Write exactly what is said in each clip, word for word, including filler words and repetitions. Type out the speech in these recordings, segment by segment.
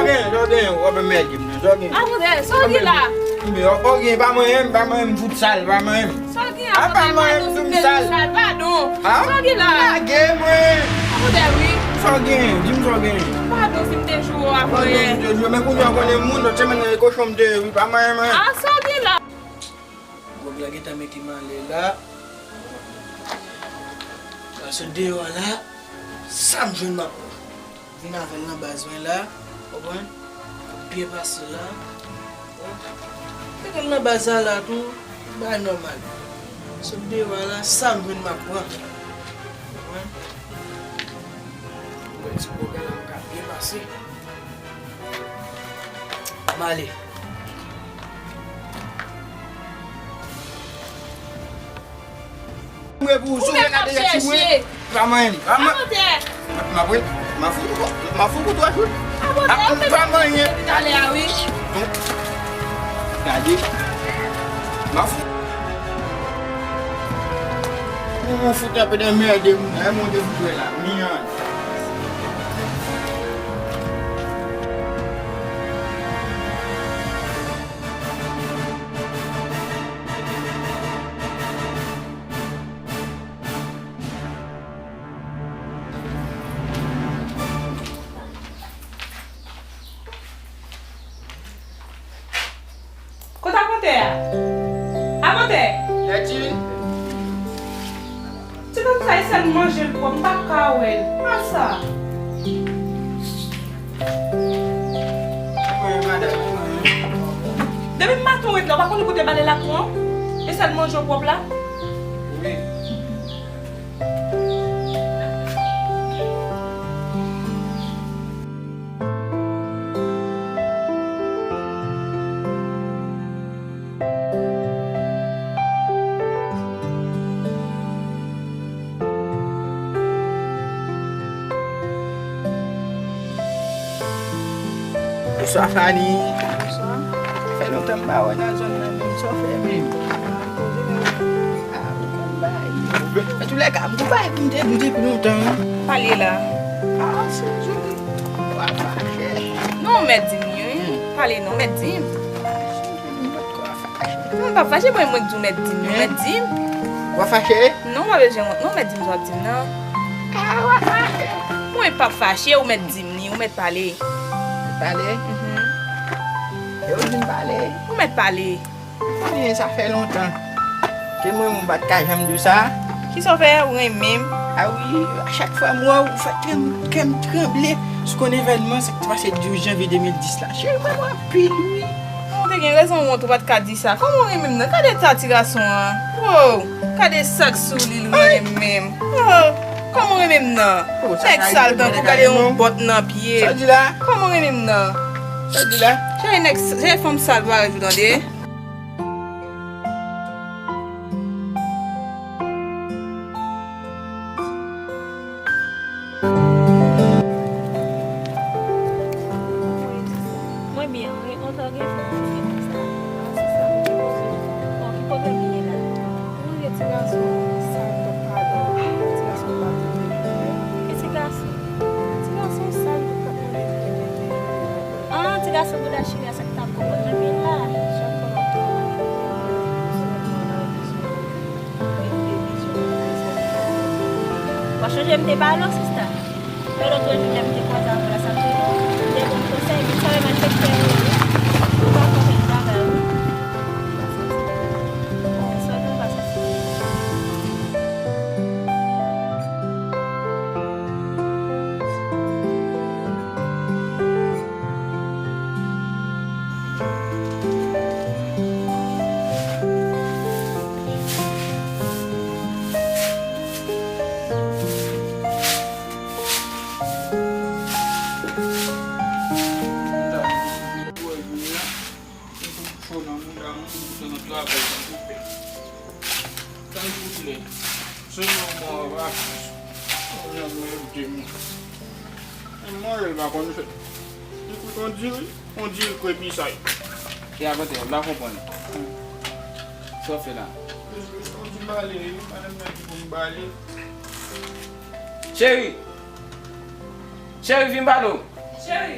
Sa w gen, w ap anmède m nan, sa w gen. Akote, sa w gen la? Anmède. Sa w gen, pa manyen m, pa manyen m fout sal, pa manyen m. Sa w gen? A, pa manyen m fout sal. Padon. Sa w gen la? Lage mwen. Akote, wi. Sa w gen? Di m sa w gen. Padon si m te joure w avan yè. Padon si m te joure, men kounye a w konnen moun, lòt semèn nan e kochon m te ye, wi, pa manyen mwen. A, sa w gen la? Gwòg la gentan mete m ale la. Pase deyò a la, sa m jwenn m ap pran. Vin avè l nan baz mwen la, konprann? Ap byen pase la. Mete l nan baz la la tou, bagay nòmal. Sot deyò a la, sa m jwenn m ap pran. Konprann? Ou wè ti pwogram la ka byen pase. M ale. Mwen pou ou, si w vle gade yè ti mwen, pa manyen m, pa manyen m. M ap, m ap fout ou, m ap fout ou twa chout. Pa manyen. Gade. M ap fout. Ou fout anpe nan mède moun, e moun de fout wè la, miyan. Kote Avantè a? Avantè! Yati! Se tankou sa e sèl manje l pwòp, m pa ka wè l. Pasa. Depi maten w ret la, w pa konn kote bale lakou an? E sèl manje w pwòp la? Wi. Bonswa, Fanny. Bonswa. Fè lontan m pa wè w nan zòn nan menm. Sa w fè menm? M ap poze menm. A, ou konn bay. Antoulèka, m gon bagay pou m te di w depi lontan. Pale la. A, se jodi. Ou ap fache. Non, mèt di m, wi. Hmm. Pale non, mèt di m. M pa t ko ap fache. Non, m p ap fache, mwen, mwen k di w mèt di m, non, mèt di m. Ou ap fache? Non, w pa bezwen wont, non, mèt di m sa w ap di m nan. A, ou ap fache. Mwen p ap fache, ou mèt di m li, ou mèt pale. Mèt pale? Mhm. E ou di m pale? Ou mèt pale. Ebyen, sa fè lontan. Ke mwen, mwen pa t ka janm di w sa. Kisa w fè ou renmen m? A wi, a chak fwa m wè w, ou fè kè m, kè m tranble. Sou konn evènman sa k te pase douz janvye de mil dis la. Cheri, mwen wè anpil, wi. Ou te gen rezon wont, ou pa t ka di sa. Kòman w renmen m nan? Gade eta ti gason an. Wow! Gade sa k sou li, l renmen m. Oh! Kòman w renmen m nan? Oh, sa nèg sal tankou, gade yon bòt nan pye. Sa w di la? Kòman w renmen m nan? Sa w di la? Cheri, nèg, cheri, fanm sal parèy ou, tande. Mwen byen, wi. Ou t gen pou ou gen konsa. Ah, se sa, mwen te poze. Bon, ki pwoblèm li ye la? Mwen gen ti gason sal, donk, padon. Ti gason pa vle. Ki ti gason? Ti gason sal, donk, pa vle. Ah, ti gason bouda chire a, sa k t ap konprann mwen byen la. Ou pa chonje m te pale w, sista? Yon lòt jou lè m te kwaze avè w la, sa m te di w, m te ba w konsèy, men sa wè malfektè yo ye, wi. Ou pa fè anpil bagay, wi. Sa w di m pa santi. Sa l fout lè. Sèlman mwen an vakans. Mwen janm ede m. Mwen manje l pa konn fèt. Li kout on diri, on diri krepitay. E avantè, m pa konprann. Sa w fè la? On di m ale, wi. Madanm nan di pou m ba li. Cheri! Cheri, vin m pale w. Cheri!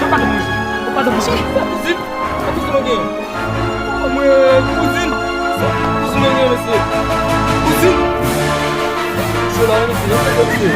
Mwen pa t ap manje. Mwen pa t ap manje. Sa kouzin? Sa kouzin mwen genyen? Oh, mwen kouzin. Sa kouzin mwen genyen, mesye? Kouzin. Cho la, mesye. Mesye.